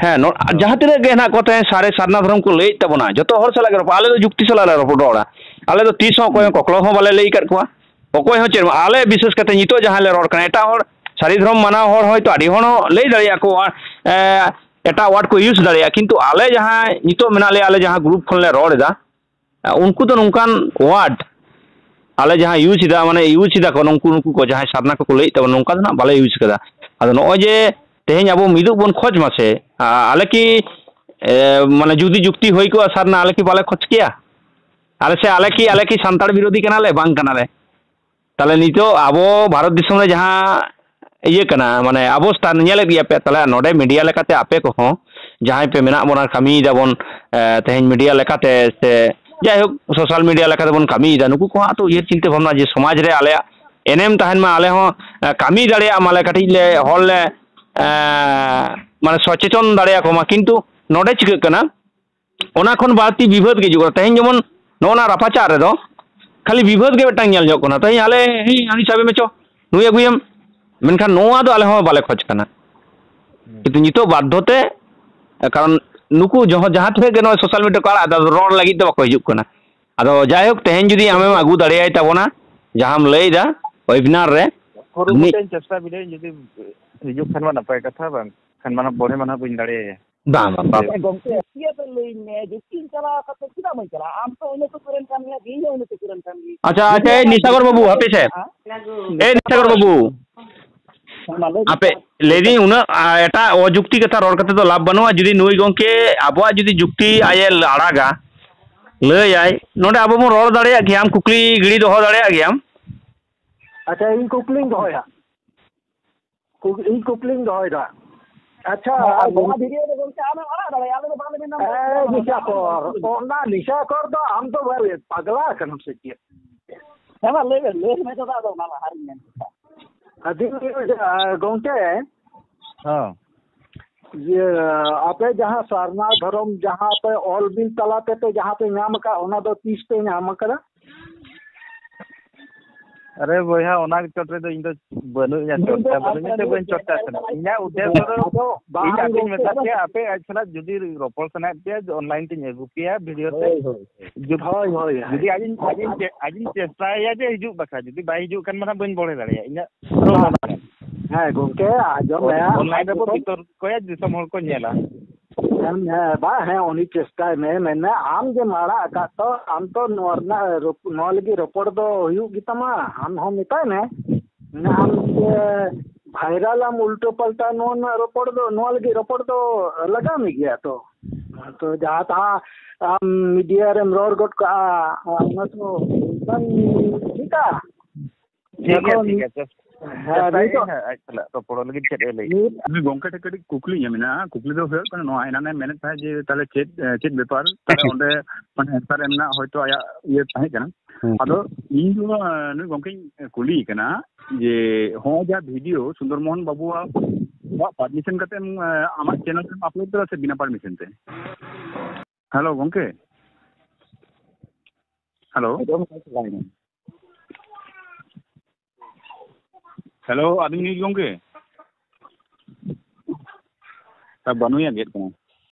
ᱦᱮᱸ, ᱱᱚ-, ᱦᱩᱸ᱾ ᱡᱟᱦᱟᱸ ᱛᱤᱱᱟᱹᱜ ᱜᱮ ᱦᱮᱱᱟᱜ ᱠᱚ ᱛᱟᱦᱮᱸ ᱥᱟᱹᱨᱤ ᱥᱟᱨᱱᱟ ᱫᱷᱚᱨᱚᱢ ᱠᱚ ᱞᱟᱹᱭᱮᱫ ᱛᱟᱵᱚᱱᱟ, ᱡᱚᱛᱚ ᱦᱚᱲ ᱥᱟᱞᱟᱜ ᱜᱮ ᱨᱚᱯᱚᱲ, ᱟᱞᱮ ᱫᱚ ᱡᱩᱠᱛᱤ ᱥᱟᱞᱟᱜ ᱞᱮ ᱨᱚᱯᱚᱲ ᱨᱚᱲᱟ᱾ ᱟᱞᱮ ᱫᱚ ᱛᱤᱥ ᱦᱚᱸ ᱚᱠᱚᱭ ᱦᱚᱸ ᱦᱩᱸ᱾ ᱠᱚᱠᱞᱚ ᱦᱚᱸ ᱵᱟᱞᱮ ᱞᱟᱹᱭ ᱟᱠᱟᱫ ᱠᱚᱣᱟ, ᱚᱠᱚᱭ ᱦᱚᱸ ᱪᱮᱫ ᱦᱚᱸ᱾ ᱟᱞᱮ ᱵᱤᱥᱮᱥ ᱠᱟᱛᱮ ᱱᱤᱛᱚᱜ ᱡᱟᱦᱟᱸᱭ ᱞᱮ ᱨᱚᱲ ᱠᱟᱱᱟ, ᱮᱴᱟᱜ ᱦᱚᱲ ᱥᱟᱹᱨᱤ ᱫᱷᱚᱨᱚᱢ ᱢᱟᱱᱟᱣ ᱦᱚᱲ ᱦᱚᱭᱛᱳ ᱟᱹᱰᱤ ᱦᱚᱲ ᱦᱚᱸ ᱞᱟᱹᱭ ᱫᱟᱲᱮᱭᱟᱜᱼᱟ ᱠᱚ, ᱮ, ᱮᱴᱟᱜ ᱣᱟᱨᱰ ᱠᱚ ᱤᱭᱩᱡᱽ ᱫᱟᱲᱮᱭᱟᱜᱼᱟ, ᱠᱤᱱᱛᱩ ᱟᱞᱮ ᱡᱟᱦᱟᱸᱭ ᱱᱤᱛᱚᱜ ᱢᱮᱱᱟᱜ ᱞᱮᱭᱟ, ᱟᱞᱮ ᱡᱟᱦᱟᱸ ᱜᱨᱩᱯ ᱠᱷᱚᱱ ᱞᱮ ᱨᱚᱲ ᱮᱫᱟ, ᱩᱱᱠᱩ ᱫᱚ ᱱᱚᱝᱠᱟᱱ ᱣᱟᱨᱰ ᱟᱞᱮ ᱡᱟᱦᱟᱸ ᱤᱭᱩᱡᱽ ᱮᱫᱟ, ᱢᱟᱱᱮ ᱤᱭᱩᱡᱽ ᱮᱫᱟ ᱠᱚ ᱱᱩᱠᱩ, ᱱᱩᱠᱩ ᱠᱚ ᱡᱟᱦᱟᱸᱭ ᱥᱟᱨᱱᱟ ᱠᱚᱠᱚ ᱞᱟᱹᱭᱮᱫ ᱛᱟᱵᱚᱱᱟ, ᱱᱚᱝᱠᱟ ᱫᱚ ᱱᱟᱜ ᱵᱟᱞᱮ ᱤᱭᱩᱡᱽ ᱠᱟᱫᱟ᱾ ᱟᱫᱚ ᱱᱚᱜᱼᱚᱭ ᱡᱮ ᱛᱮᱦᱮᱧ ᱟᱵᱚ ᱢᱤᱫᱚᱜ ᱵᱚᱱ ᱠᱷᱚᱡᱽ ᱢᱟᱥᱮ, ᱟ-, ᱟᱞᱮ ᱠᱤ ᱮ, ᱢᱟᱱᱮ ᱡᱩᱫᱤ ᱡᱩᱠᱛᱤ ᱦᱩᱭ ᱠᱚᱜᱼᱟ ᱥᱟᱨᱱᱟ, ᱟᱞᱮ ᱠᱤ ᱵᱟᱞᱮ ᱠᱷᱚᱡᱽ ᱠᱮᱭᱟ? ᱟᱞᱮ ᱥᱮ ᱟᱞᱮ ᱠᱤ, ᱟᱞᱮ ᱠᱤ ᱥᱟᱱᱛᱟᱲ ᱵᱤᱨᱳᱫᱷᱤ ᱠᱟᱱᱟᱞᱮ? ᱵᱟᱝ ᱠᱟᱱᱟᱞᱮ᱾ ᱛᱟᱦᱞᱮ ᱱᱤᱛᱚᱜ ᱟᱵᱚ ᱵᱷᱟᱨᱚᱛ ᱫᱤᱥᱚᱢ ᱨᱮ ᱡᱟᱦᱟᱸ ᱤᱭᱟᱹ ᱠᱟᱱᱟ, ᱢᱟᱱᱮ ᱚᱵᱚᱥᱛᱟ ᱧᱮᱞᱮᱫ ᱜᱮᱭᱟ ᱯᱮ, ᱛᱟᱦᱞᱮ ᱱᱚᱰᱮ ᱢᱤᱰᱤᱭᱟ ᱞᱮᱠᱟᱛᱮ ᱟᱯᱮ ᱠᱚᱦᱚᱸ ᱡᱟᱦᱟᱸᱭ ᱯᱮ ᱢᱮᱱᱟᱜ ᱵᱚᱱᱟ, ᱠᱟᱹᱢᱤᱭ ᱫᱟᱵᱚᱱ, ᱮ, ᱛᱮᱦᱮᱧ ᱢᱤᱰᱤᱭᱟ ᱞᱮᱠᱟᱛᱮ ᱥᱮ ᱡᱟᱭᱦᱳᱠ ᱥᱳᱥᱟᱞ ᱢᱤᱰᱤᱭᱟ ᱞᱮᱠᱟᱛᱮ ᱵᱚᱱ ᱠᱟᱹᱢᱤᱭᱮᱫᱟ, ᱱᱩᱠᱩ ᱠᱚᱦᱚᱸ ᱛᱚ ᱩᱭᱦᱟᱹᱨ ᱪᱤᱱᱛᱟᱹ ᱵᱷᱟᱵᱽᱱᱟ ᱡᱮ ᱥᱚᱢᱟᱡᱽ ᱨᱮ ᱟᱞᱮᱭᱟᱜ ᱮᱱᱮᱢ ᱛᱟᱦᱮᱱ ᱢᱟ, ᱟᱞᱮ ᱦᱚᱸ, ᱮ, ᱠᱟᱹᱢᱤ ᱫᱟᱲᱮᱭᱟᱜ ᱢᱟᱞᱮ, ᱠᱟᱹᱴᱤᱡ ᱞᱮ ᱦᱚᱲ ᱞᱮ, ᱮ, ᱢᱟᱱᱮ ᱥᱚᱪᱮᱛᱚᱱ ᱫᱟᱲᱮᱭᱟᱠᱚ ᱢᱟ᱾ ᱠᱤᱱᱛᱩ ᱱᱚᱰᱮ ᱪᱤᱠᱟᱹᱜ ᱠᱟᱱᱟ, ᱚᱱᱟ ᱠᱷᱚᱱ ᱵᱟᱹᱲᱛᱤ ᱵᱤᱵᱟᱹᱫ ᱜᱮ ᱦᱤᱡᱩᱜ ᱠᱟᱱᱟ᱾ ᱛᱮᱦᱮᱧ ᱡᱮᱢᱚᱱ ᱱᱚᱜᱼᱚ ᱱᱟ ᱨᱟᱯᱟᱪᱟᱜ ᱨᱮᱫᱚ ᱠᱷᱟᱹᱞᱤ ᱵᱤᱵᱟᱹᱫ ᱜᱮ ᱢᱤᱫᱴᱟᱝ ᱧᱮᱞ ᱧᱚᱜ ᱠᱟᱱᱟ᱾ ᱛᱮᱦᱮᱧ ᱟᱞᱮ, "ᱦᱮᱸ, ᱦᱟᱹᱱᱤ ᱥᱟᱵᱮ ᱢᱮ ᱪᱚ, ᱱᱩᱭ ᱟᱹᱜᱩᱭᱮᱢ", ᱢᱮᱱᱠᱷᱟᱱ ᱱᱚᱣᱟ ᱫᱚ ᱟᱞᱮ ᱦᱚᱸ ᱵᱟᱞᱮ ᱠᱷᱚᱡᱽ ᱠᱟᱱᱟ᱾ ᱠᱤᱱᱛᱩ ᱱᱤᱛᱚᱜ ᱵᱟᱫᱽᱫᱷᱚ ᱛᱮ, ᱠᱟᱨᱚᱱ ᱱᱩᱠᱩ ᱡᱚᱦᱚ-, ᱡᱟᱦᱟᱸ ᱛᱤᱱᱟᱹᱜ ᱜᱮ ᱱᱚᱜᱼᱚᱭ ᱥᱳᱥᱟᱞ ᱢᱤᱰᱤᱭᱟ ᱠᱚ ᱟᱲᱟᱜ ᱮᱫᱟ, ᱨᱚᱲ ᱞᱟᱹᱜᱤᱫ ᱫᱚ ᱵᱟᱠᱚ ᱦᱤᱡᱩᱜ ᱠᱟᱱᱟ᱾ ᱟᱫᱚ ᱡᱟᱭᱦᱳᱠ, ᱛᱮᱦᱮᱧ ᱡᱩᱫᱤ ᱟᱢᱮᱢ ᱟᱹᱜᱩ ᱫᱟᱲᱮᱭᱟᱭ ᱛᱟᱵᱚᱱᱟ, ᱡᱟᱦᱟᱸᱢ ᱞᱟᱹᱭ ᱮᱫᱟ ᱳᱭᱮᱵᱤᱱᱟᱨ ᱨᱮ, ᱩᱱᱤ ᱠᱩᱨᱩᱢᱩᱴᱩᱧ ᱪᱮᱥᱴᱟ ᱵᱤᱰᱟᱹᱣ, ᱡᱩᱫᱤ ᱦᱤᱡᱩᱜ ᱠᱷᱟᱱ ᱢᱟ ᱱᱟᱯᱟᱭ ᱠᱟᱛᱷᱟ, ᱵᱟᱝᱠᱷᱟᱱ ᱢᱟ ᱵᱚᱲᱦᱮ ᱢᱟ ᱱᱟᱦᱟᱜ ᱵᱟᱹᱧ ᱫᱟᱲᱮᱭᱟᱭᱟ᱾ ᱵᱟᱝ, ᱵᱟᱝ, ᱵᱟᱝ᱾ ᱦᱮᱸ, ᱜᱚᱢᱠᱮ, ᱪᱮᱫ ᱮᱢ ᱞᱟᱹᱭᱟᱹᱧ ᱢᱮ? ᱡᱩᱠᱛᱤᱧ ᱪᱟᱞᱟᱣ ᱠᱟᱛᱮ ᱪᱮᱫᱟᱜ ᱵᱟᱹᱧ ᱪᱟᱞᱟᱜᱼᱟ? ᱟᱢ ᱛᱚ ᱤᱱᱟᱹ ᱥᱩᱨ ᱨᱮᱱ ᱠᱟᱱ ᱜᱮᱭᱟ, ᱤᱧ ᱦᱚᱸ ᱤᱱᱟᱹ ᱥᱩᱨ ᱨᱮᱱ ᱠᱟᱱ ᱜᱮᱭᱟ᱾ ᱟᱪᱪᱷᱟ, ᱟᱪᱪᱷᱟ, ᱡᱩᱫᱤ ᱮ ᱟᱢ ᱱᱤᱥᱟᱜᱚᱨ ᱵᱟᱹᱵᱩ, ᱦᱟᱯᱮ ᱥᱮ᱾ ᱦᱮᱸ? ᱮ ᱱᱤᱥᱟᱜᱚᱨ ᱵᱟᱹᱵᱩ, ᱦᱮᱸ, ᱢᱟ ᱞᱟᱹᱭ ᱢᱮ᱾ ᱟᱯᱮ, ᱞᱟᱹᱭᱫᱟᱹᱧ ᱩᱱᱟᱹᱜ, ᱟ, ᱮᱴᱟᱜ ᱚᱡᱩᱠᱛᱤ ᱠᱟᱛᱷᱟ ᱨᱚᱲ ᱠᱟᱛᱮ ᱫᱚ ᱞᱟᱵᱷ ᱵᱟᱹᱱᱩᱜᱼᱟ᱾ ᱡᱩᱫᱤ ᱱᱩᱭ ᱜᱚᱢᱠᱮ ᱟᱵᱚᱣᱟᱜ ᱡᱩᱫᱤ ᱡᱩᱠᱛᱤ ᱟᱡ ᱮ ᱟᱲᱟᱜᱟ, ᱞᱟᱹᱭᱟᱭ, ᱱᱚᱰᱮ ᱟᱵᱚ ᱵᱚᱱ ᱨᱚᱲ ᱫᱟᱲᱮᱭᱟᱜ ᱜᱮᱭᱟ, ᱟᱢ ᱠᱩᱠᱞᱤ ᱜᱤᱲᱤ ᱫᱚᱦᱚ ᱫᱟᱲᱮᱭᱟᱜ ᱜᱮᱭᱟᱢ᱾ ᱟᱪᱪᱷᱟ, ᱤᱧ ᱠᱩᱠᱞᱤᱧ ᱫᱚᱦᱚᱭᱟ᱾ ᱠᱩ-, ᱤᱧ ᱠᱩᱠᱞᱤᱧ ᱫᱚᱦᱚᱭᱮᱫᱟ᱾ ᱟᱪᱪᱷᱟ, ᱦᱮᱸ, ᱟᱨ ᱱᱚᱣᱟ ᱵᱷᱤᱰᱤᱭᱳ ᱫᱚ ᱜᱚᱢᱠᱮ ᱟᱢᱮᱢ ᱟᱲᱟᱜ ᱫᱟᱲᱮᱭᱟᱜᱼᱟ, ᱟᱞᱮ ᱫᱚ ᱵᱟᱝᱞᱮ ᱢᱮᱱᱟ᱾ ᱦᱮᱸ, ᱱᱤᱥᱟᱠᱚᱨ, ᱚᱱᱟ ᱱᱤᱥᱟᱠᱚᱨ ᱫᱚ ᱟᱢ ᱫᱚ ᱯᱟᱜᱽᱞᱟ ᱟᱠᱟᱱᱟᱢ ᱥᱮ ᱪᱮᱫ? ᱦᱮᱸ, ᱢᱟ ᱞᱟᱹᱭ ᱢᱮ, ᱞᱟᱹᱭ ᱢᱮ ᱫᱟᱫᱟ, ᱟᱫᱚ ᱚᱱᱟ ᱞᱟᱦᱟ ᱨᱤᱧ ᱢᱮᱱ ᱠᱮᱫᱟ᱾ ᱟᱹᱫᱤᱢ, ᱜᱚᱢᱠᱮ, ᱦᱮᱸ᱾ ᱤᱭᱟᱹ, ᱟᱯᱮ ᱡᱟᱦᱟᱸ ᱥᱟᱨᱱᱟ ᱫᱷᱚᱨᱚᱢ ᱡᱟᱦᱟᱸ ᱯᱮ ᱚᱞ ᱵᱤᱞ ᱛᱟᱞᱟ ᱛᱮᱯᱮ ᱡᱟᱦᱟᱸ ᱯᱮ ᱧᱟᱢ ᱟᱠᱟᱫ, ᱚᱱᱟ ᱫᱚ ᱛᱤᱥ ᱯᱮ ᱧᱟᱢ ᱟᱠᱟᱫᱟ? ᱟᱨᱮ ᱵᱚᱭᱦᱟ, ᱚᱱᱟ ᱪᱚᱴ ᱨᱮᱫᱚ ᱤᱧ ᱫᱚ ᱵᱟᱹᱱᱩᱧᱟ, ᱤᱧ ᱫᱚ ᱪᱚᱨᱪᱟ ᱵᱟᱹᱱᱩᱧᱟ, ᱥᱮ ᱵᱟᱹᱧ ᱪᱚᱨᱪᱟ ᱥᱟᱱᱟ᱾ ᱤᱧᱟᱜ ᱩᱫᱽᱫᱮᱥᱥᱚ ᱫᱚ ᱟᱫᱚ ᱵᱟᱝ ᱤᱧ ᱟᱯᱮᱧ ᱜᱚᱢᱠᱮ᱾ ᱢᱮᱛᱟ ᱯᱮᱭᱟ, ᱟᱯᱮ ᱟᱡ ᱥᱟᱞᱟᱜ ᱡᱩᱫᱤ ᱨᱚᱯᱚᱲ ᱥᱟᱱᱟᱭᱮᱫ ᱯᱮᱭᱟ, online ᱛᱤᱧ ᱟᱹᱜᱩ ᱯᱮᱭᱟ video ᱛᱮ᱾ ᱦᱳᱭ, ᱦᱳᱭ᱾ ᱡᱩᱫᱤ, ᱦᱳᱭ, ᱦᱳᱭ, ᱦᱳᱭ᱾ ᱡᱩᱫᱤ ᱟᱡᱤᱧ, ᱟᱡᱤᱧ ᱪᱮ-, ᱟᱡᱤᱧ ᱪᱮᱥᱴᱟᱭᱟ ᱡᱮ ᱦᱤᱡᱩᱜ ᱵᱟᱠᱷᱨᱟ, ᱡᱩᱫᱤ ᱵᱟᱭ ᱦᱤᱡᱩᱜ ᱠᱷᱟᱱ ᱢᱟ ᱱᱟᱦᱟᱜ ᱵᱟᱹᱧ ᱵᱚᱲᱦᱮ ᱫᱟᱲᱮᱭᱟᱜᱼᱟ᱾ ᱤᱧᱟᱹᱜ ᱵᱟᱝ᱾ ᱦᱮᱸ ᱜᱚᱢᱠᱮ, ᱟᱸᱡᱚᱢ ᱢᱮ᱾ Online ᱨᱮᱵᱚ ᱵᱤᱛᱚᱨᱠᱚᱭᱟ, ᱫᱤᱥᱚᱢ ᱦᱚᱲ ᱠᱚ ᱧᱮᱞᱟ᱾ ᱦᱮᱸ, ᱦᱮᱸ, ᱵᱟ, ᱦᱮᱸ, ᱩᱱᱤ ᱪᱮᱥᱴᱟᱭ ᱢᱮ, ᱢᱮᱱᱟ ᱟᱢ ᱡᱮᱢ ᱟᱲᱟᱜ ᱟᱠᱟᱫ ᱛᱚ, ᱟᱢ ᱛᱚ ᱱᱚᱣᱟ ᱨᱮᱱᱟᱜ ᱨᱚᱯ-, ᱱᱚᱣᱟ ᱞᱟᱹᱜᱤᱫ ᱨᱚᱯᱚᱲ ᱫᱚ ᱦᱩᱭᱩᱜ ᱜᱮᱛᱟᱢᱟ, ᱟᱢ ᱦᱚᱸ ᱢᱮᱛᱟᱭ ᱢᱮ᱾ ᱢᱮᱱᱟ ᱟᱢ ᱡᱮ viral ᱟᱢ ᱩᱞᱴᱟᱹ ᱯᱟᱞᱴᱟ ᱱᱚᱣᱟ ᱨᱮᱱᱟᱜ ᱨᱚᱯᱚᱲ ᱫᱚ, ᱱᱚᱣᱟ ᱞᱟᱹᱜᱤᱫ ᱨᱚᱯᱚᱲ ᱫᱚ ᱞᱟᱜᱟᱣ ᱢᱮ ᱜᱮᱭᱟ ᱛᱚ᱾ ᱛᱚ ᱡᱟᱦᱟᱸ ᱛᱟᱦᱟᱸ ᱟᱢ ᱢᱤᱰᱤᱭᱟ ᱨᱮᱢ ᱨᱚᱲ ᱜᱚᱫ ᱠᱟᱜᱼᱟ, ᱚᱱᱟ ᱛᱚ ᱵᱟᱝ ᱴᱷᱤᱠᱟ᱾ ᱴᱷᱤᱠ ᱜᱮᱭᱟ, ᱮᱠᱷᱚᱱ ᱴᱷᱤᱠ ᱜᱮᱭᱟ, ᱪᱮᱥ-, ᱦᱮᱸ, ᱪᱮᱥᱴᱟᱭ ᱱᱤᱛᱚᱜ ᱜᱮ ᱦᱟᱸᱜ ᱟᱡ ᱥᱟᱞᱟᱜ ᱨᱚᱯᱚᱲᱚᱜ ᱞᱟᱹᱜᱤᱫ ᱪᱮᱫ ᱮ ᱞᱟᱹᱭ᱾ ᱱᱤᱛ ᱩᱱᱤ ᱜᱚᱝᱠᱮ ᱴᱷᱮᱱ ᱠᱟᱹᱴᱤᱡ ᱠᱩᱠᱞᱤ ᱤᱧᱟᱹᱜ ᱢᱮᱱᱟᱜᱼᱟ᱾ ᱠᱩᱠᱞᱤ ᱫᱚ ᱦᱩᱭᱩᱜ ᱠᱟᱱᱟ ᱱᱚᱣᱟ, ᱮᱱᱟᱱᱮ ᱢᱮᱱᱮᱫ ᱛᱟᱦᱮᱸᱫ ᱡᱮ ᱛᱟᱦᱞᱮ ᱪᱮᱫ, ᱮ, ᱪᱮᱫ ᱵᱮᱯᱟᱨ? ᱛᱟᱦᱞᱮ ᱚᱸᱰᱮ ᱢᱟᱱᱮ answer ᱮᱢ ᱨᱮᱱᱟᱜ ᱦᱚᱭᱛᱳ ᱟᱭᱟᱜ ᱤᱭᱟᱹ ᱛᱟᱦᱮᱸ ᱠᱟᱱᱟ᱾ ᱦᱮᱸ᱾ ᱟᱫᱚ ᱤᱧ ᱫᱚ, ᱮ, ᱱᱩᱭ ᱜᱚᱝᱠᱮᱧ ᱠᱩᱞᱤᱭᱮ ᱠᱟᱱᱟ ᱡᱮ ᱦᱚᱸᱜᱼᱚᱭ ᱡᱟᱦᱟᱸ video ᱥᱩᱱᱫᱚᱨ ᱢᱳᱦᱚᱱ ᱵᱟᱵᱩᱣᱟᱜ, ᱟᱵᱚᱣᱟᱜ permission ᱠᱟᱛᱮᱢ, ᱮ, ᱟᱢᱟᱜ channel ᱨᱮᱢ upload ᱠᱟᱫᱟ ᱥᱮ ᱵᱤᱱᱟ permission ᱛᱮ? ᱦᱮᱞᱳ ᱜᱚᱝᱠᱮ᱾ ᱦᱮᱞᱳ᱾ ᱦᱮᱞᱳ, ᱟᱹᱵᱤᱱ ᱜᱮ ᱜᱚᱝᱠᱮ? ᱟᱨ ᱵᱟᱹᱱᱩᱭᱟ, ᱜᱮᱫ ᱠᱟᱱᱟ᱾